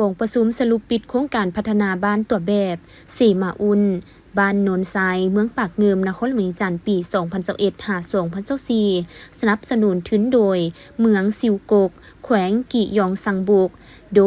ກອງປະຊຸມສະຫຼຸບປິດໂຄງການພັດທະນາບ້ານຕົວແບບເສມາອຸ່ນ ບ້ານໂນນຊາຍ ເມືອງປາກງື່ມ ນະຄອນຫຼວງວຽງຈັນ ປີສອງພັນຊາວເອັດ ຫາ ສອງພັນຊາວສີ່ ສະໜັບສະໜູນທຶນໂດຍເມືອງຊິວກົກ ແຂວງກີຢອງຊັງບຸກ ໂດ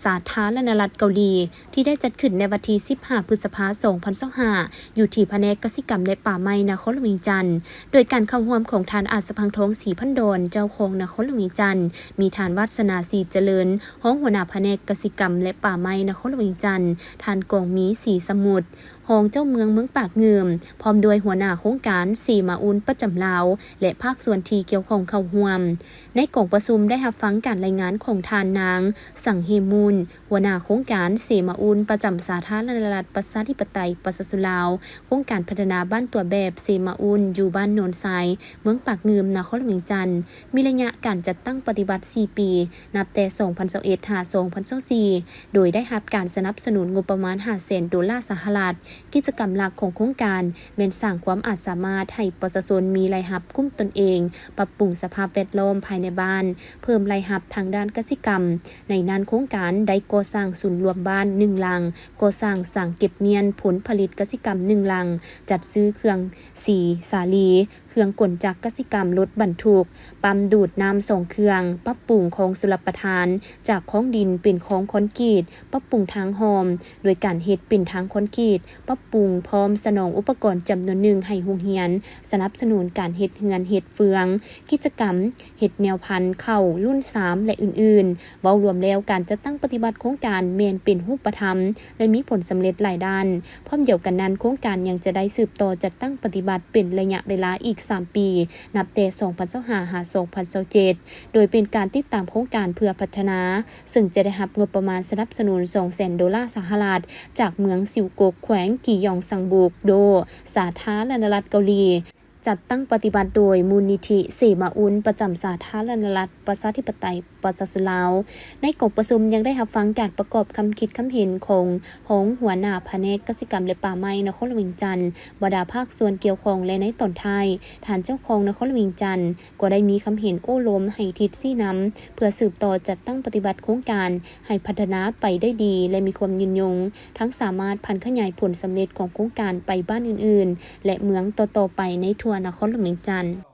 ສາທາລະນະລັດເກົາຫຼີ ທີ່ໄດ້ຈັດຂຶ້ນໃນວັນທີສິບຫ້າ ພຶດສະພາ ສອງພັນຊາວຫ້າ ຢູ່ທີ່ພະແນກກະສິກຳ ແລະ ປ່າໄມ້ ນະຄອນຫຼວງວຽງຈັນ ໂດຍການເຂົ້າຮ່ວມຂອງທ່ານ ອາດສະພັງທອງ ສີພັນດອນ ເຈົ້າຄອງນະຄອນຫຼວງວຽງຈັນ, ມີທ່ານ ວັດສະໜາ ສີຈະເລີນ ຮອງຫົວໜ້າພະແນກກະສິກຳ ແລະ ປ່າໄມ້ ນະຄອນຫຼວງວຽງຈັນ, ທ່ານ ກອງມີ ສີສະໝຸດ ຮອງເຈົ້າເມືອງເມືອງປາກງື່ມ ພ້ອມດ້ວຍຫົວໜ້າໂຄງການເສມາອຸ່ນປະຈຳລາວ ແລະ ພາກສ່ວນທີ່ກ່ຽວຂ້ອງເຂົ້າຮ່ວມ. ໃນກອງປະຊຸມໄດ້ຮັບຟັງການລາຍງານຂອງທ່ານ ນາງ ສັງເຮມູນ ຫົວໜ້າໂຄງການເສມາອຸ່ນປະຈຳສາທາລະນະລັດປະຊາທິປະໄຕປະຊາຊົນລາວ, ໂຄງການພັດທະນາບ້ານຕົວແບບເສມາອຸ່ນ ຢູ່ບ້ານໂນນຊາຍ ເມືອງປາກງື່ມ ນະຄອນຫຼວງວຽງຈັນ, ມີໄລຍະການຈັດຕັ້ງປະຕິບັດສີ່ປີ ນັບແຕ່ສອງພັນຊາວເອັດ ຫາ ສອງພັນຊາວສີ່ ໂດຍໄດ້ຮັບການສະໜັບສະໜູນງົບປະມານຫ້າແສນໂດລາສະຫະລັດ. ກິດຈະກຳຫຼັກຂອງໂຄງການແມ່ນສ້າງຄວາມອາດສາມາດໃຫ້ປະຊາຊົນມີລາຍຮັບກຸ້ມຕົນເອງ, ປັບປຸງສະພາບແວດລ້ອມພາຍໃນບ້ານ, ເພີ່ມລາຍຮັບທາງດ້ານກະສິກຳ. ໃນນັ້ນໂຄງການໄດ້ກໍ່ສ້າງສູນລວມບ້ານໜຶ່ງຫຼັງ, ກໍ່ສ້າງສາງເກັບມ້ຽນຜົນຜະລິດກະສິກຳໜຶ່ງຫຼັງ, ຈັດຊື້ເຄື່ອງສີສາລີ, ເຄື່ອງກົນຈັກກະສິກຳ, ລົດບັນທຸກ, ປ້ຳດູດນ້ຳສອງເຄື່ອງ, ປັບປຸງຄອງຊົລປະທານຈາກຄອງດິນເປັນຄອງຄອນກຣີດ, ປັບປຸງທາງຮ່ອມໂດຍການເຮັດເປັນທາງຄອນກຣີດ, ປັບປຸງພ້ອມສະໜອງອຸປະກອນຈຳນວນໜຶ່ງໃຫ້ໂຮງຮຽນ, ສະໜັບສະໜູນການເຮັດເຮືອນເຮັດເຟືອງ, ກິດຈະກຳເຮັດແນວພັນເຂົ້າລຸ້ນສາມ ແລະ ອື່ນໆ. ເວົ້າລວມແລ້ວ, ການຈັດຕັ້ງປະຕິບັດໂຄງການແມ່ນເປັນຮູບປະທຳ ແລະ ມີຜົນສຳເລັດຫຼາຍດ້ານ. ພ້ອມດຽວກັນນັ້ນ, ໂຄງການຍັງຈະໄດ້ສືບຕໍ່ຈັດຕັ້ງປະຕິບັດເປັນໄລຍະເວລາອີກສາມປີ, ນັບແຕ່ສອງພັນຊາວຫ້າ ຫາ ສອງພັນຊາວເຈັດ ໂດຍເປັນການຕິດຕາມໂຄງການເພື່ອພັດທະນາ, ເຊິ່ງຈະໄດ້ຮັບງົບປະມານສະໜັບສະໜູນສອງແສນໂດລາສະຫະລັດ ຈາກເມືອງຊິວກົກ ແຂວງກີຢອງຊັງບຸກ ໂດສາທາລະນະລັດເກົາຫຼີ. ຈັດຕັ້ງປະຕິບັດໂດຍມູນນິທິເສມາອຸ່ນ ປະຈຳສາທາລະນະລັດປະຊາທິປະໄຕປະຊາຊົນລາວ. ໃນກອງປະຊຸມຍັງໄດ້ຮັບຟັງການປະກອບຄຳຄິດຄຳເຫັນຂອງຮອງຫົວໜ້າພະແນກກະສິກຳ ແລະ ປ່າໄມ້ ນະຄອນຫຼວງວຽງຈັນ, ບັນດາພາກສ່ວນກ່ຽວຂ້ອງ ແລະ ໃນຕອນທ້າຍ, ທ່ານເຈົ້າຄອງນະຄອນຫຼວງວຽງຈັນ ກໍໄດ້ມີຄຳເຫັນໂອ້ລົມໃຫ້ທິດຊີ້ນຳ ເພື່ອສືບຕໍ່ຈັດຕັ້ງປະຕິບັດໂຄງການໃຫ້ພັດທະນາໄປໄດ້ດີ ແລະ ມີຄວາມຍືນຍົງ, ທັງສາມາດຜັນຂະຫຍາຍຜົນສຳເລັດຂອງໂຄງການໄປບ້ານອື່ນໆ ແລະ ເມືອງຕໍ່ໆໄປໃນທົ່ວນະຄອນຫຼວງວຽງຈັນ.